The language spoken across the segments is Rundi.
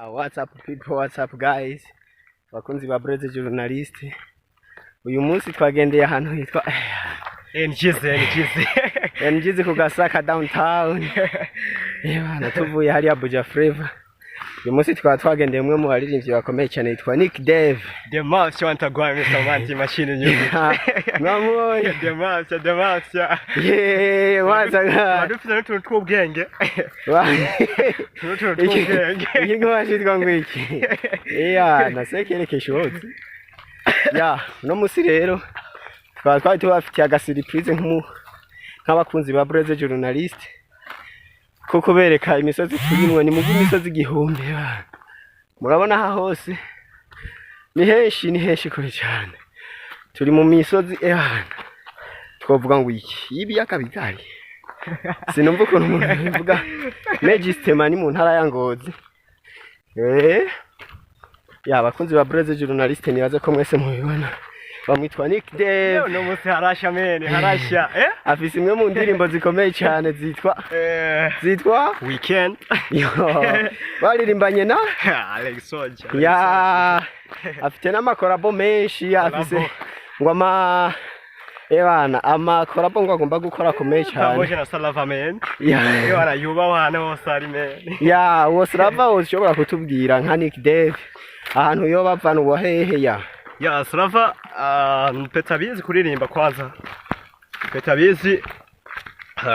What's up people, what's up guys, bakunzi ba Breze Journalist. Uyu munsi twagendeye ahantu hitwa NGZ, NGZ. NGZ ku Gasaka downtown. Bana, tuvuye hariya Buja Flavor. Uyu munsi tukaba twagendeye umwe mu baririmbyi bakomeye cyane yitwa Nick Dave. The Mafia wantagwa Mr. Manti Machine Music. Mwamubonye? The Mafia, The Mafia. Yeah, wazaga. Dufite n'utuntu tw'ubwenge. N'utuntu tw'ubwenge. Iki ngoma cyitwa ngo iki? Iya, nasekerekesha uwotse. Ya, uno munsi rero tukaba twari tubafitiye agasurprise nk'abakunzi ba Breze Journalist ko kubereka imisozi turimwo. Ni mu imisozi igihumbi bana. Murabona aha hose ni henshi, ni henshi kure cyane. Turi mu misozi ehana, twavuga ngo iki y'ibiyaga bigari, sinumva ukuntu umuntu bivuga. Megistema ni mu ntara ya Ngozi. Ya, abakunzi ba Breze Journalist, nibaze ko mwese mubibona, bamwitwa Nick Dave. Uno munsi harasha man, harasha. Eh? Afise imwe mu ndirimbo zikomeye cyane zitwa zitwa Weekend. Yo, baririmbanye na Alex Soja. Ya, afite n'amacollabo menshi afise. Collabo. Ngo ama ebana amacollabo ngo agomba gukora akomeye cyane. Pamoja na Salava man. Ya. Iyo arayubaho ahantu hose ari man. Ya, uwo Slava ushobora kutubwira nka Nick Dave ahantu yoba avana uwa hehe ya? Ya, Slava Petabizi kuririmba kwanza. Petabizi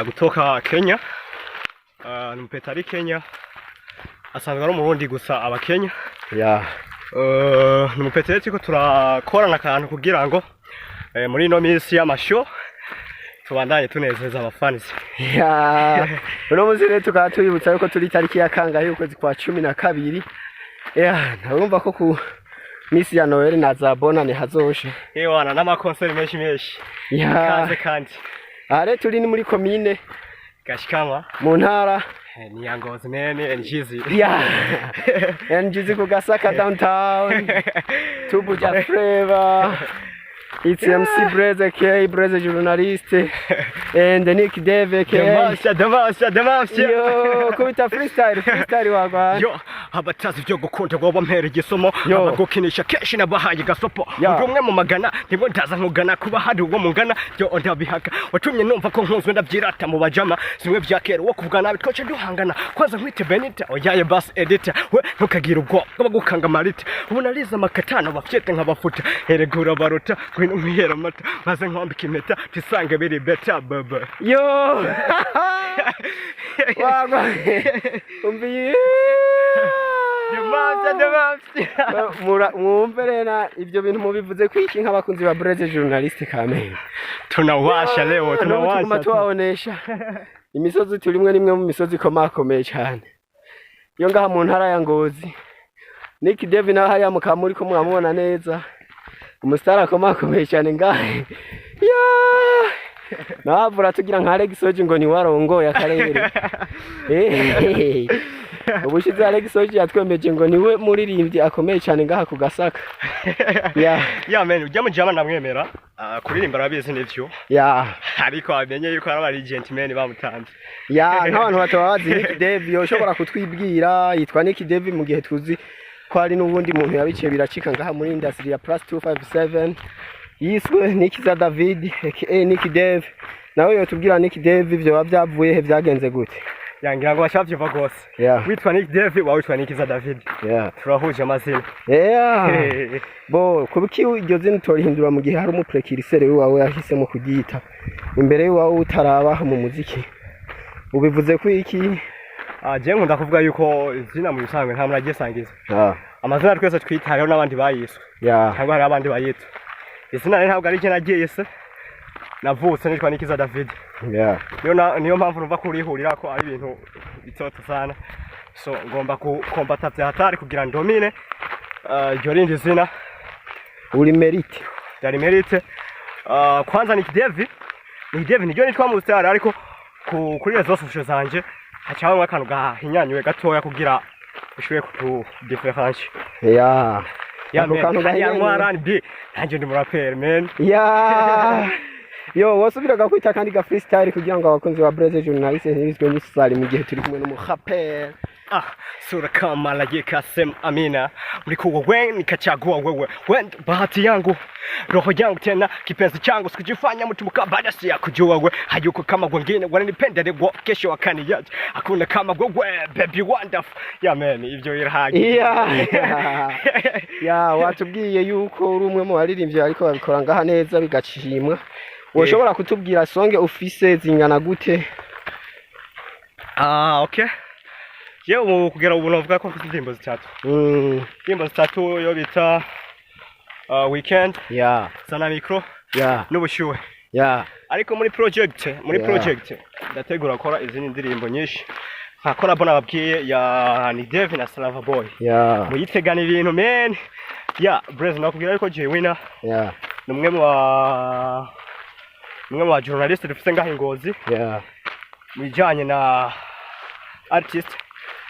kutoka Kenya. Ni mpeta ari Kenya. Asanzwe ari umurundi gusa aba Kenya. Ni umupeta rero turiko turakorana akantu kugira ngo muri ino minsi y'amashow tubandanye tunezeza abafanzi. Ya, uno munsi rero tukaba tubibutsa yuko turi tariki ya kangahe y'ukwezi kwa 12. Ya, urumva ko ku misi ya Noel na za Bonane hazoshe. Ewana, n'amakonseri menshi menshi. Ya. Kaze kandi. Aha rero turi ni muri komine Gashikama. Mu ntara Ni ya Ngozi man, NGZ. Ya, NGZ ku Gasaka downtown to Buja Flavor. It's MC Breze K Breze Journalist and Nick Dave The K. Mafia, The Mafia, The Mafia. Yo, kubita freestyle, freestyle wagwan. Yo, abatazi ibyo gukunda ngo bampera igisomo. Yo. Abagukinisha kenshi nabahaye gasopo. Yo. Uri umwe mu magana, nibwo ndaza nkugana. Kuba hari uwo mungana yo ndabihaka. Watumye numva ko nkunzwe, ndabyirata mu bajama. Zimwe bya kera wo kuvuga nabi twace duhangana. Kwanza nkwite Benita, oyaye bas editor we, ntukagira ubwoba bwo bagukanga marita. Ubu narize amakatano bafyete nkabafuta. Erega baruta, ngwino nkwihera amata maze nkwambika impeta, tusange biri better baba. Yo, wagwan, umva. The Mafia, The Mafia. Mwumve rero ibyo bintu mubivuze kwiki nk'abakunzi ba Breze Journalist Kamenge? Tunawasha leo. N'ubu tuguma Tunawasha. tubabonesha imisozi turimwe, nimwe mu misozi ikomakomeye cyane iyo ngaha mu ntara ya Ngozi. Nick Dave nawe hariya mukaba muri ko muramubona neza, umusitari akomakomeye cyane ngaha. Ya, nawe tugira nka Alex Soji ngo ni warongoye akarere. Ubushize Alex Soji yatwemeje ngo niwe muririmbyi akomeye cyane ngaha ku Gasaka, ya. Ya man, ujya mu jama ndamwemera. Ah, kuririmba arabizi nivyo. Ariko amenye yuko ari abari gentleman bamutanze. Ya, nk'abantu bataba bazi Nick Dave, yoshobora kutwibwira yitwa Nick Dave mu gihe tuzi ko hari n'ubundi muntu yabiciye biracika ngaha muri industry ya plus 257 yiswe Nikiza David aka Nick Dave. Nawe yotubwira Nick Dave ivyo biba byavuye he, byagenze gute? Yangira ngo bashavyumva rwose. Witwa Nick Dave, wawe witwa Nikiza David. Turahuje amazina. Bo kuki iryo zina utorihindura mu gihe hari umuprécurseur wawe yahisemo kuryita imbere y'uwawe utaraba mu muziki? Ubivuze ko iki? Ah, je nkunda kuvuga yuko izina mu bisanzwe nta muntu agisangiza. Amazina twese twita hariho n'abandi bayiswe. Cyangwa hariho abandi bayitwa. Izina rero ntabwo ari jye nagiye se. Navutse nitwa Nikiza David. Niyo mpamvu numva ko urihurira ko ari ibintu bitoto sana. So ngomba kukombata vya hatari kugira ndomine iryo rindi zina. Uri mérite. Ryari mérite. Kwanza Nick Dave, Nick Dave niryo nitwa mu star, ariko kuri réseaux sociaux zanje hacabamwo akantu gahinyanyuwe gatoya kugira ushobore kutu différencier. Ya. Ako Man, kantu hariya gahinyanyuwe. R&B nanje ndi muraperi man. Ya, yo, wasubiraga kwita kandi ga freestyle kugira ngo abakunzi ba Breze Journaliste ntibizwe n'isari mu gihe turi kumwe n'umuraperi. Ah, sura kama malaika sema amina, ulikuwa wewe nikachagua wewe, wewe bahati yangu, roho yangu tena kipenzi changu, sikujifanya mtu mkabada si ya kujua we, hayuko kama wengine wananipenda leo, kesho wakaniacha, hakuna kama wewe baby wonderful. Yeah man, ivyo birahagije. Yeah, watubwiye yuko uri umwe mu baririmbyi ariko babikora ngaha neza bigashimwa. Woshobora kutubwira song ufise zingana gute? Ah, okay. Yewe, ubu kugera ubu navuga ko mfite indirimbo zitatu. Indirimbo zitatu yo bita Weekend, Sana Micro n'Ubushyuhe. Ariko muri project, muri project ndategura gukora izindi ndirimbo nyinshi nka collabo nababwiye ya Nick Dave na Slava Boy. Muyitegana ibintu man. Yeah, Blaze, nakubwira yuko Jay Winner ni umwe mu ba journalist dufite ngaho i Ngozi mu bijyanye na artist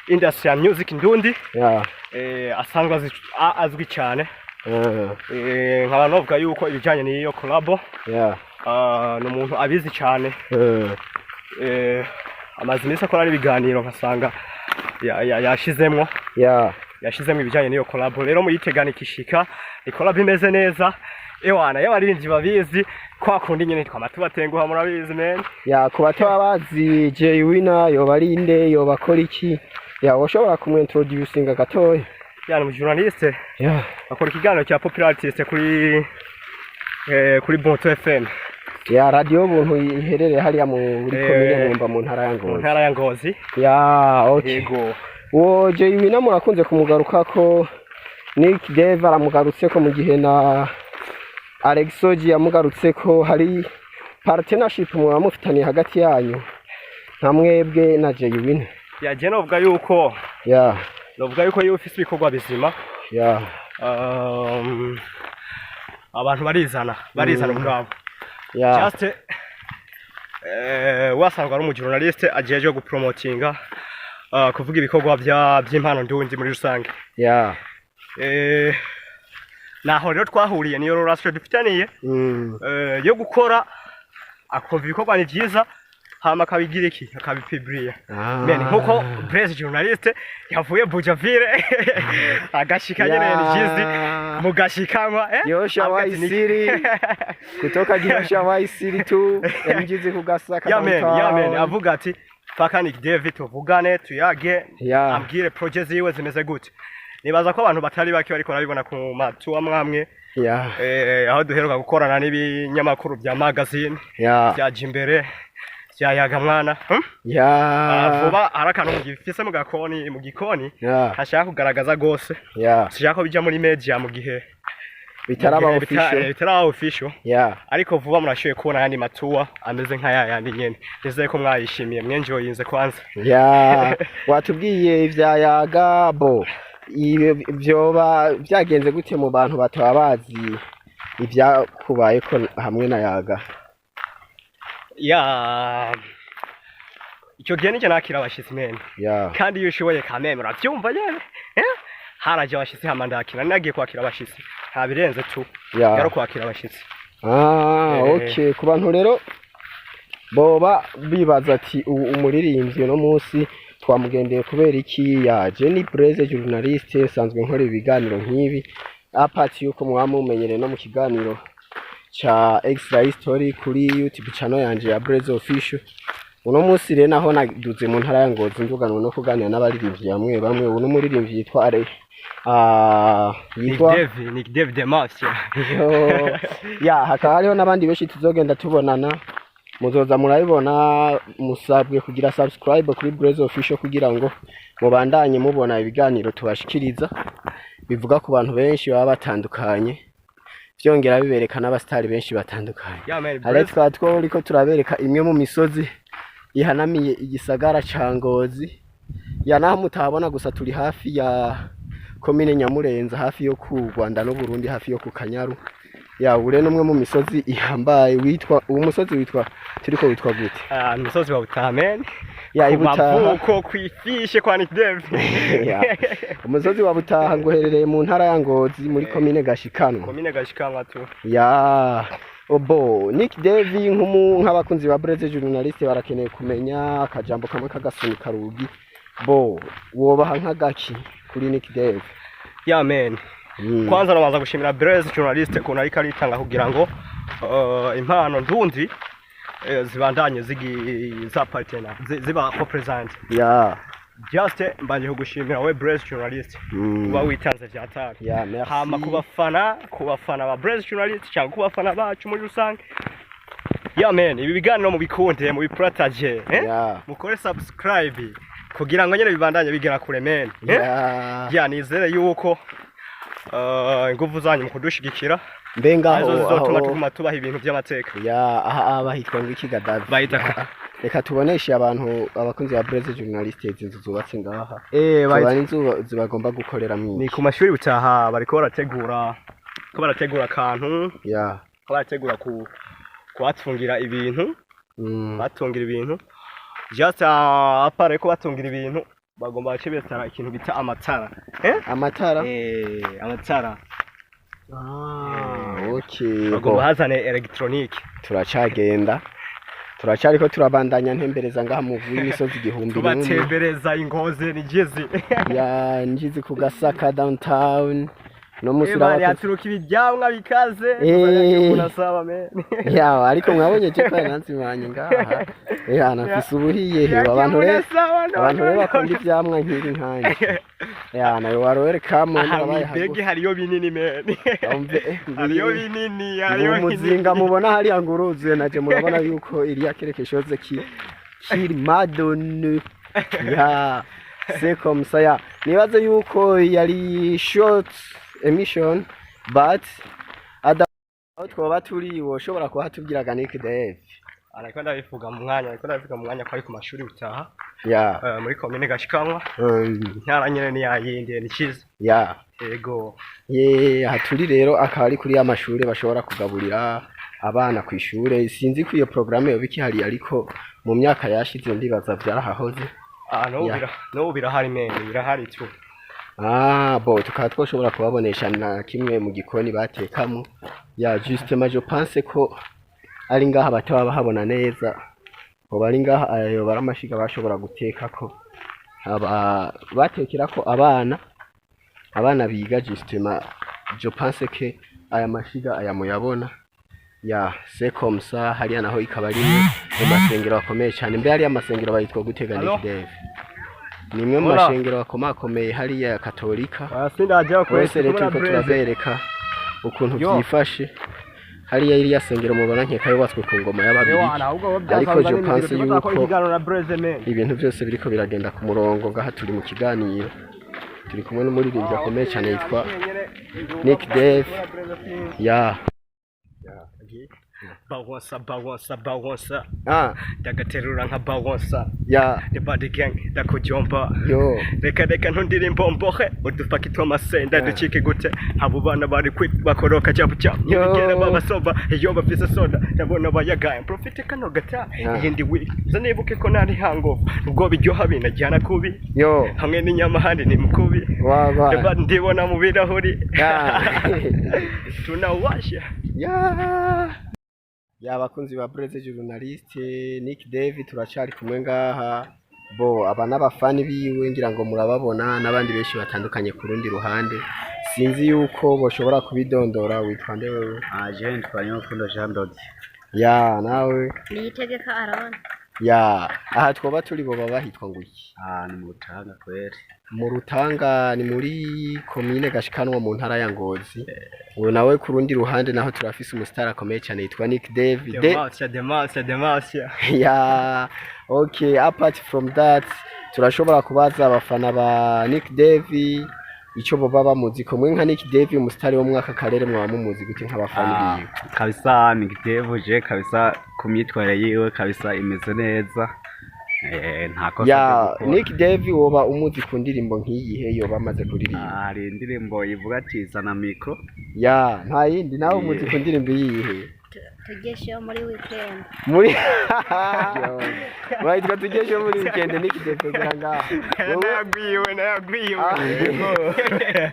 industry ya music ndundi. Asanzwe azwi cyane. Nkaba novuga yuko ibijyanye n'iyo collabo ni umuntu abizi cyane. Amaze iminsi akora n'ibiganiro nkasanga yashizemwo yashizemwo ibijyanye n'iyo collabo. Rero muyitegana ikishika ni collabo imeze neza, ewana y'abaririmbyi babizi kwa kundi nyene twama tubatenguha, murabizi man. Yeah, ku bataba bazi Jay Winner yoba ari inde, yoba akora iki, yeah, woshobora kumwintroducinga gatoya? Yani mu journaliste akora ikiganiro cya Popular Artist kuri Bonto FM. Yeah, radio Buntu iherereye hariya muri komine Mwumba mu ntara ya mu Ngozi. Ntara ya Ngozi. Yeah, okay. Yego. Uwo Jay Winner murakunze kumugarukako, Nick Dave aramugarutseko mu gihe na Alexoji yamugarutseko. Hari partnership muba mufitaniye hagati yanyu nka mwebwe na Jay Winner? Yeah, je novuga yuko iyo ufise ibikorwa bizima abantu barizana ubwabo. Just wasanga ari umujournaliste ajejwe gupromotinga, kuvuga ibikorwa by'impano ndundi muri rusange. Naho rero twahuriye, niyo relation dufitaniye yo gukora, akumva ibikorwa ni vyiza, hama akabigira iki, akabipubliya. Men, nkuko Blaise journaliste yavuye Bujaville agashika nyene ni vyizi mugashikanwa Yosha avuga ati Waisiri kutoka Gihosha Waisiri tu MGZ kugasaka Yeah man, yeah man. downtown. Avuga ati paka Nick David tuvugane, tuyage, ambwire projet ziwe zimeze gute. Nibaza ko abantu batari bake bariko barabibona ku matu amwamwe aho duheruka gukorana n'ibinyamakuru bya magazine bya Jimbere, bya Yaga Mwana, Vuba hari akantu mugifise mu gakoni, mu gikoni hashaka kugaragaza gose. Sishaka ko bija muri media mu gihe bitaraba mu gihe official. Bitaraba official. Ariko vuba murashoboye kubona ayandi matuwa ameze nka ya yandi nyene. Nizeye ko mwayishimiye, mwenjoyinze kwanza. Yeah, watubwiye ivya Yaga bo, ibyo vyoba vyagenze gute mu bantu bataba bazi ivyakubayeko hamwe na Yaga? Yeah, icyo gihe nicyo nakira abashitsi mene. Kandi iyo ushoboye kameme uravyumva nyene, eh? Haraje abashitsi hama ndakira, nagiye kwakira abashitsi, nta birenze tu. Yari kwakira abashitsi. Okay, ku bantu rero boba bibaza ati ubu umuririmbyi uno munsi twamugendeye kubera iki, yaje ni Blaise journaliste, nsanzwe nkora ibiganiro nk'ibi apart yuko mwaba mumenyereye no mu kiganiro ca Extra History kuri YouTube channel yanje ya Blaise Official. Uno munsi rero naho naduze mu ntara ya Ngozi nduganwe no kuganira n'abaririmbyi bamwe bamwe. Uno muririmbyi yitwa Are Nick yitwa Dave, Nick Dave the Mafia. Yo, ya hakaba hariho n'abandi benshi tuzogenda tubonana, muzoza murabibona. Musabwe kugira subscribe kuri Blaze Official kugira ngo mubandanye mubona ibiganiro tubashikiriza bivuga ku bantu benshi baba batandukanye, vyongera bibereka n'abasitari benshi batandukanye. Yeah man. Hariho twaba twariko turabereka imwe mu misozi ihanamiye igisagara ca Ngozi. Ya, naho mutabona gusa turi hafi ya komine Nyamurenza, hafi yo ku Rwanda n'Uburundi, hafi yo ku Kanyaru. Ya, ure n'umwe mu misozi ihambaye witwa, uwo musozi witwa turiko witwa gute? Ah, umusozi wa Butaha man. Ya, Ku Ibutaha. mavuko kwifishe kwa Nick Dave. Ya. Umusozi wa Butaha ngo uherereye mu ntara ya Ngozi muri komine Gashikanwa. Komine Gashikanwa tu. Ya, obo Nick Davy, nk'abakunzi ba Blaze journaliste barakeneye kumenya akajambo kamwe k'agasunika rugi. Bo wobaha nk'agaki kuri Nick Dave? Yeah man. Kwanza nabanza gushimira Blaise journaliste ukuntu ariko aritanga kugira ngo impano ndundi zibandanye zigi za partner ziba represent. Just mbanje kugushimira we Blaise journaliste kuba witanze vyatari. Ya, merci. Hama ku bafana ba Blaise journaliste cyangwa ku bafana bacu muri rusange, yeah man, ibi biganiro mubikunde, mubipartage, eh? Mukore subscribe kugira ngo nyene bibandanye bigera kure, man, eh? Ya, nizere yuko inguvu zanyu mu kudushigikira Mbe ngaho arizo zizotuma aho tuguma tubaha ibintu by'amateka. Ya, aha aha bahitwa ngo iki ga David? Bahita Reka tuboneshe abantu, abakunzi ba Blaise journaliste, izi nzu zubatse ngaha. Bahita Tuba inzu zibagomba gukoreramwo ni iki? Ku mashuri butaha bariko barategura, ko barategura akantu, ko barategura ku kubatungira ibintu. Batungira ibintu, just apart ko batungira ibintu, bagomba bace besara ikintu bita amatara, eh. Amatara. Eh, amatara. Ah, okay. Bagomba hazane electronique. Turacagenda, turacariko turabandanya ntembereza ngaha mu w'imisozi 1001. Tubatembereza ingozi nigezi. Ya, njizi ku Gasaka downtown no musi. Ebana, yaturuka ibiryamwa bikaze. Umuntu asaba, man. Ya, ariko mwabonye je ko nanzimanye ngaha, ya, nafise ubuhiye he. Abantu rero bakunda ivyamwa nk'iri nkanje, ya, nawe wari welcome. Aha Murabaye. mwibege hariyo binini, man. Umve, hariyo binini, hariyo umuzinga binini. Mubona hariya ngo uruzuye, naje murabona yuko iriya quelque chose qui madone. Ya, c'est comme ça. Ya, nibaze yuko yari short emission, but ada aho twoba turi woshobora kuhatubwiraga, Nick Dave? Ariko ndabivuga mu mwanya, ariko ndabivuga mu mwanya ko ari ku mashuri utaha muri komine Gashikanwa. Intara nyene ni yayindi ni cyiza. Yego. Ye, aha turi rero akaba ari kuri ya mashure bashobora kugaburira abana ku ishure. Sinzi ko iyo programme yoba ikihari, ariko mu myaka yashize ndibaza vyarahahoze. Ah, no. No, birahari man, birahari tu. Ah bon, tukaba twoshobora kubabonesha na kimwe mu gikoni batekamo. Ya, justement, je pense ko ari ngaha bataba bahabona neza, hoba ari ngaha. Ayo bari amashiga bashobora gutekako, aba batekerako abana biga. Justement, je pense que aya mashiga aya muyabona. Ya, c'est comme ça. Hariya naho ikaba ari imwe mu masengero akomeye cyane. Mbe hariya amasengero bayitwa gutega? Allo? Nick Dave, ni imwe mu Hola. mashengero akomakomeye hariya ya Katolika. Ah, sindaje Bose kwese. rero turiko turabereka ukuntu Yo. vyifashe hariya. Iriya sengero mubona nkeka yubatswe ku ngoma y'Ababirigi, ariko je pense yuko ibintu byose biriko biragenda ku murongo. Ngaha turi mu kiganiro, turi kumwe n'umuririmbyi akomeye cyane yitwa Nick Dave. Ya. Bawansa, bawansa, bawansa. Ah. Ndagaterura nka bawansa. Ya. The body gang ndakujomba. Yo. Reka reka, ntundirimbo mbohe udupaki tw'amasenda ducike gute? Abo bana bari kwi bakoroka jabu jabu. Yo. Ntibigera babasoba iyo bafise soda, ndabona bayagaye profite kano gata. Iyindi week nza nibuke ko nari hangover, nubwo biryoha binajyana kubi. Yo. Hamwe n'inyama handi ni mukubi. Wagwa. Reba, ndibona mu birahuri. Tunawasha. Ya, abakunzi ba Breze journaliste, Nick David turacari kumwe ngaha. Bo aba n'abafani biwe, ngira ngo murababona n'abandi benshi batandukanye ku rundi ruhande. Sinzi yuko boshobora kubidondora. Witwa nde wewe? Ah, je nitwa Nyofundo Jean Dodi. Ya, nawe? Niyitegeka Aroni. Ya, aha twoba turi boba bahitwa ngo iki? Ah, ni mu Rutanga kweri. Mu Rutanga, ni muri komine Gashikanwa mu ntara ya Ngozi. Ubu nawe ku rundi ruhande naho turafise umusitari akomeye cyane yitwa Nick David. Demacia, Demacia, Demacia. Yeah, okay. Apart from that, turashobora kubaza abafana ba Nick Davy icyo boba bamuzi ko mwe nka Nick Davy, umusitari wo mwaka karere, mwaba mumuzi gute nk'abafana Ah, biwe? kabisa Nick Dave je kabisa ku myitwarire yiwe kabisa imeze neza. Eh, nta kosa Ya. ryo gukora. Nick Davy woba umuzi ku ndirimbo nk'iyihe yoba amaze kuririmba? Ah, hari indirimbo ivuga ati zana micro. Ya, nta yindi? Nawe umuzi ku ndirimbo iyihe? Tugesheho muri weekend. Muri bayitwa tugesheho muri weekend. Nick Dave, gera ngaha. Nayagwiwe, nayagwiwe. Ah.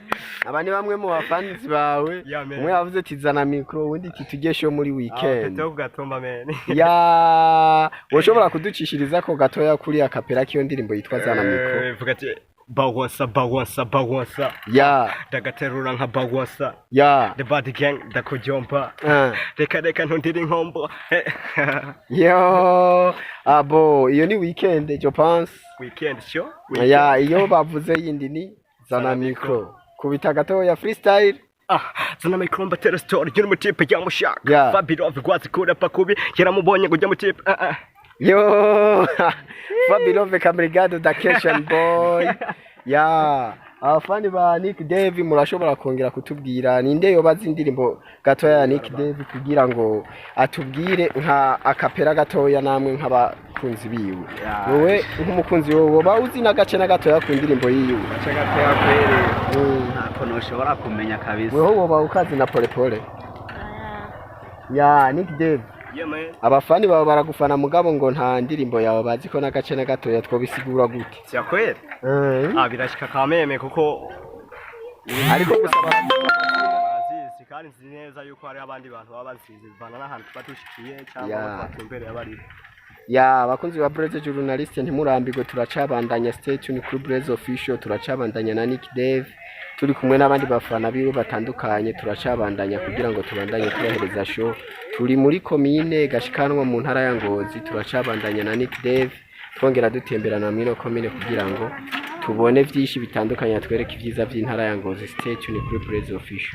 Aba ni bamwe mu bafanzi bawe. Yeah, man. Umwe yavuze ati zana micro, uwundi ati tugesheho muri weekend. Peteo kugatumba, man. Ya, woshobora kuducishiriza ko gatoya kuri a cappella k'iyo ndirimbo yitwa zana micro? Vuga ati bawansa, bawansa, bawansa. Ndagaterura nka bawansa. The bad gang ndakujomba. Reka reka, ntundire inkombo. Yo, abo iyo ni weekend, je pense. Weekend show. Ya, iyo bavuze yindi ni zana micro. Kubita gatoya freestyle. Ah, zana micro mbatera story y'uri mutipe yamushaka. Fabiro vigwazi kura pakubi yaramubonye ngo ujya mutipe. Ah, ah. Yo, Fabio Cabrigado da Cation Boy. Ya, abafani ba Nick Dave, murashobora kongera kutubwira ninde yobaza indirimbo gatoya ya Nick Dave kugira ngo atubwire nka a cappella gatoya, namwe nk'abakunzi biwe? Wowe nk'umukunzi wowe woba uzi n'agace na gatoya ku ndirimbo yiwe? Gace gatoya kweri, ntako ntushobora kumenya kabisa. Weho woba ukazi na pole pole? Ah. Ya, Nick Dave. Yeah, man. Abafani bawe baragufana, mugabo ngo nta ndirimbo yawe bazi ko n'agace na gatoya, twobisigura gute? Sya kweli. Ah, birashika kameme kuko Ariko gusa barazizi, kandi nzi neza yuko hari abandi bantu baba bazizi bivana n'ahantu tuba dushikiye cyangwa aho twatumbereye abari. Ya, abakunzi ba Blaze Journalist, ntimurambirwe, turacabandanya. Stay tuned kuri Blaze Official. Turacabandanya na Nick Dave, turi kumwe n'abandi bafana biwe batandukanye. Turacabandanya kugira ngo tubandanye tubahereza show. Turi muri komine Gashikanwa mu ntara ya Ngozi. Turacabandanya na Nick Dave, twongera dutemberana muri komine kugira ngo tubone byinshi bitandukanye, twereke ibyiza by'intara ya Ngozi. Stay tuned kuri Blaze Official.